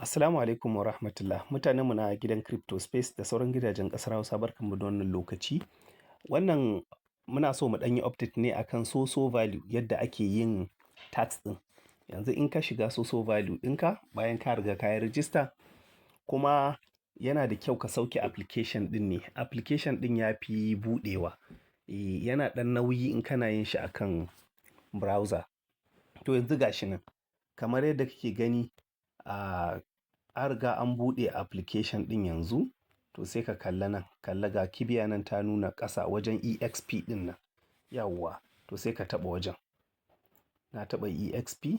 Assalamu alaikum wa rahmatullah. Mutanenmu na gidan Crypto Space da sauran gidajen ƙasar Hausa, barkanmu da wannan lokaci. Wannan muna so mu ɗan yi update ne akan SoSo Value, yadda ake yin task ɗin. Yanzu in ka shiga SoSo Value ɗinka bayan ka riga ka yi register, kuma yana da kyau ka sauke application ɗin ne. Application ɗin ya fi buɗewa. E, yana ɗan nauyi in kana yin shi akan browser. To, yanzu ga shi nan. Kamar yadda kake gani, an riga an buɗe application ɗin yanzu. To, sai ka kalla nan, kalla ga kibiya nan ta nuna ƙasa wajen EXP ɗin nan. Yauwa, to sai ka taɓa wajen. Na taɓa EXP.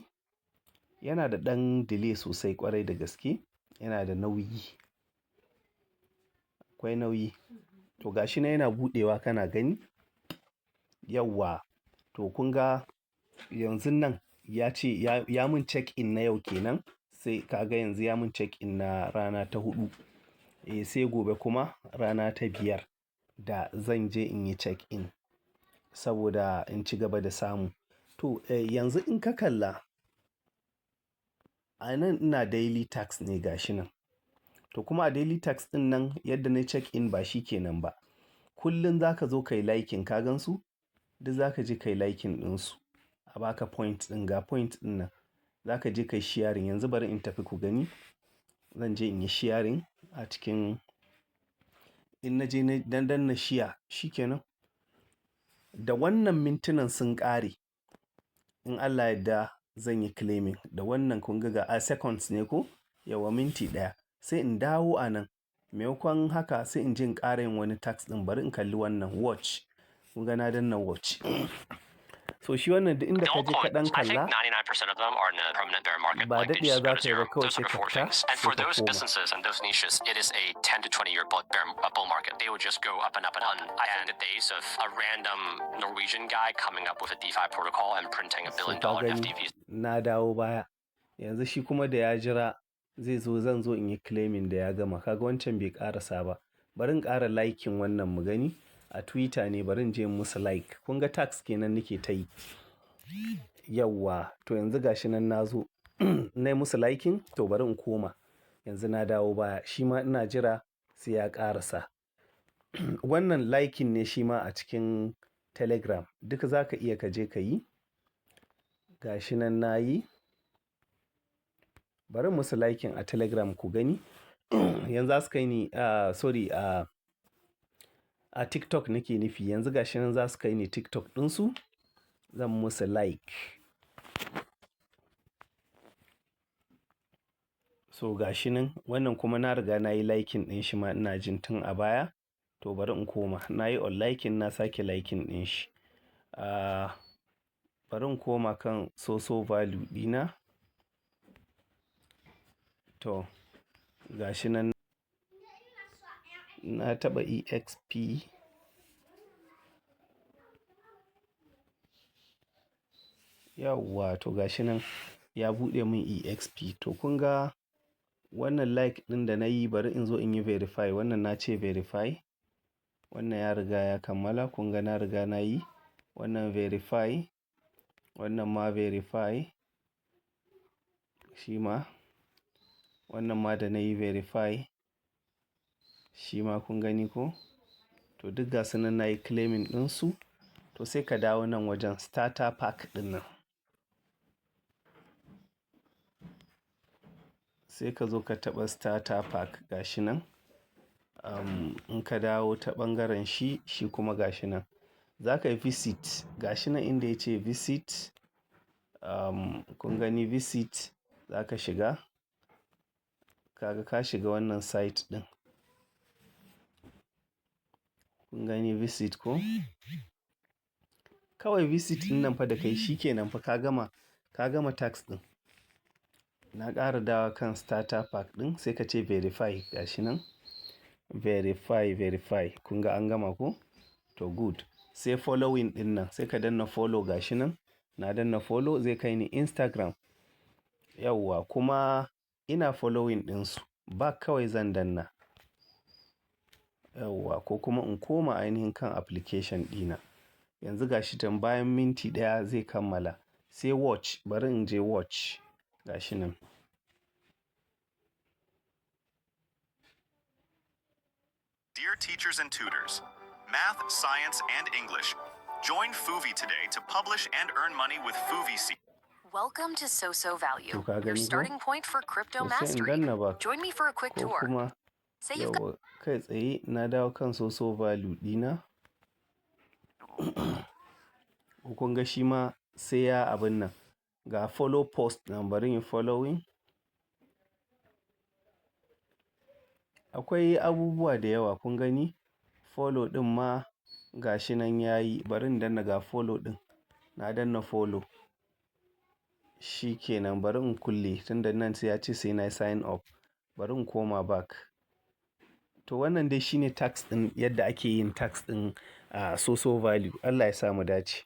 Yana da ɗan delay sosai ƙwarai da gaske. Yana da nauyi. Akwai nauyi. To, ga shi nan yana buɗewa, kana gani? Yauwa. To, kun ga yanzun nan ya ce ya mun check in na yau kenan. Sai ka ga yanzu ya mun check in na rana ta huɗu. E, sai gobe kuma rana ta biyar da zan je in yi check in saboda in ci gaba da samu. To, yanzu in ka kalla a nan, ina daily task ne, ga shi nan. To, kuma a daily task ɗin nan, yadda na check in ba shi ke nan ba. Kullum za ka zo ka yi liking, ka gan su? Duk za ka je ka yi liking ɗinsu. A baka point ɗin, ga point ɗin nan. Za ka je ka yi sharing. Yanzu bari in tafi ku gani. Zan je in yi sharing a cikin, in na je na danna share, shi kenan. Da wannan mintunan sun ƙare, in Allah yadda zan yi claiming. Da wannan, kun ga a seconds ne ko? Yauwa, minti 1. Sai in dawo a nan. Maimakon haka, sai in je in ƙara yin wani task ɗin. Bari in kalli wannan watch. Kun ga na danna watch. So shi wannan, duk inda ka je ka ɗan kalla, ba daɗewa za ka yi ba, kawai sai ka fita, sai ka koma. Businesses and those niches, it is a 10 to 20 year bull market. They would just go up and up and up. I think the days of a random Norwegian guy coming up with a DeFi protocol and printing a So billion ka dollar gani, FDVs na dawo baya. Yanzu shi kuma da ya jira zai zo, zan zo in yi claiming da ya gama. Kaga wancan bai ƙarasa ba. Bari in ƙara liking wannan mu gani. A Twitter ne, bari in je musu like. Kun ga task kenan nake ta yi. Yauwa, to yanzu ga shi nan na zo na yi musu liking, to bari in koma. Yanzu na dawo baya. Shi ma ina jira sai ya ƙarasa. Wannan liking ne shi ma a cikin Telegram. Duka za ka iya ka je ka yi. Ga shi nan na yi. Bari musu liking a Telegram ku gani. Yanzu za su kai ni, sorry, a TikTok nake nufi. Yanzu ga shi nan za su kai ni TikTok ɗinsu. Zan musu like. So ga shi nan, wannan kuma na riga na yi liking ɗin shi ma, ina jin tun a baya. To, bari in koma. Na yi unliking, na sake liking ɗin shi. Bari in koma kan SoSo Value ɗina. To, ga shi nan na taɓa EXP. Yauwa, to ga shi nan ya buɗe mun EXP. To, kun ga wannan like ɗin da na yi, bari in zo in yi verify. Wannan na ce verify. Wannan ya riga ya kammala. Kun ga na riga na yi. Wannan verify. Wannan ma verify. Shi ma. Wannan ma da na yi verify. Shi ma, kun gani ko? To, duk gasu nan na yi claiming ɗinsu. To, sai ka dawo nan wajen starter pack ɗin nan. Sai ka zo ka taɓa starter pack, ga shi nan. In ka dawo ta ɓangaren shi, shi kuma ga shi nan. Za ka yi visit. Ga shi nan inda ya ce visit. Kun gani visit, za ka shiga. Kaga ka shiga wannan site ɗin. Kun gani visit ko? Kawai visit ɗin nan fa da kai, shi ke nan fa ka gama task ɗin. Na ƙara dawo kan starter pack ɗin, sai ka ce verify, ga shi nan. Verify, verify. Kun ga an gama ko? To, good. Sai following ɗin nan, sai ka danna follow, ga shi nan. Na danna follow, zai kai ni Instagram. Yauwa, kuma ina following ɗinsu. Back kawai zan danna. Yauwa, ko kuma in koma ainihin kan application ɗina. Yanzu ga shi can bayan minti 1 zai kammala. Sai watch, bari in je watch, ga shi nan. Dear teachers and tutors, math, science, and English, join Fuvi today to publish and earn money with Fuvi C. Welcome to SoSo Value, To ka your gani ko? Starting point for crypto To sai in mastery. Danna back. Join me for a quick Ko tour. kuma Say you've got yauwa, kai tsaye na dawo kan SoSo Value ɗina. Ko kun ga shi ma sai ya abun nan. Ga follow post nan, bari in yi following. Akwai abubuwa da yawa, kun gani? Follow ɗin ma ga shi nan yayi. Bari in danna, ga follow ɗin. Na danna follow. Shi kenan, bari in kulle tunda nan sai ya ce sai na sign up. Bari in koma back. To wannan dai shine task ɗin, yadda ake yin task ɗin SoSo Value. Allah ya sa mu dace.